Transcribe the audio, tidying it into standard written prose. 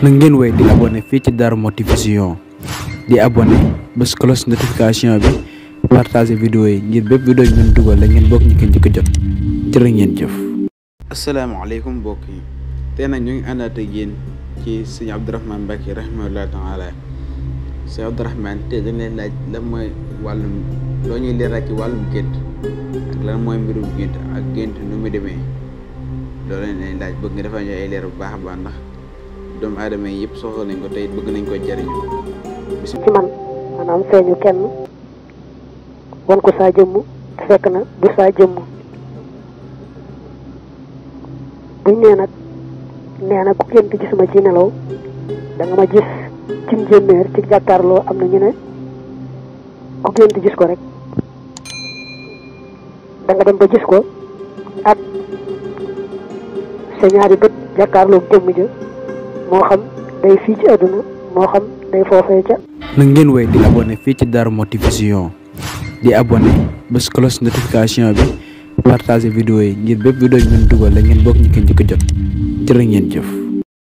na ngeen wéy di abonné fii ci Darou Mouhty Vision di abonné bés cloche notification bi partager vidéo yi ngir bépp vidéo ñu mën dugal la ngeen bokk ñu ko jot jërë ngeen jëf. asalaamaaleykum mbokk yi tey nag ñu ngi àndaat ak yéen ci sëñ Abdourahmane Mbacké rahimahullah taala sëñ Abdourahmane te dañ leen laaj lan mooy wàllum loo ñuy leeral ci wàllum gént ak lan mooy mbirum gént ak gént nu mu demee loolu leen laaj bëgg nga defal ñu ay leer bu baax a baax ndax doomu aadama yi yëpp soxla nañ ko tey bëgg nañ ko jariñu ci man maanaam feeñu kenn wan ko saa jëmm te fekk na du saa jëmm buñ nee nag ku gént gis ma ci nelaw da nga ma gis ci njéeméer ci jàkkaarloo am na ñu ne ku gént gis ko rek da nga dem ba gis ko ak sa ñaari bët jàkkaarloo jëmm ja moo xam day fii ci àdduna moo xam day foofee ca. na ngeen wéy di abonné fii ci Darou Mouhty Vision di abonné bés cloche notification bi partager vidéo yi ngir bépp vidéo ñu mën dugal la ngeen bokk ñu ko jot jërë ngeen jëf.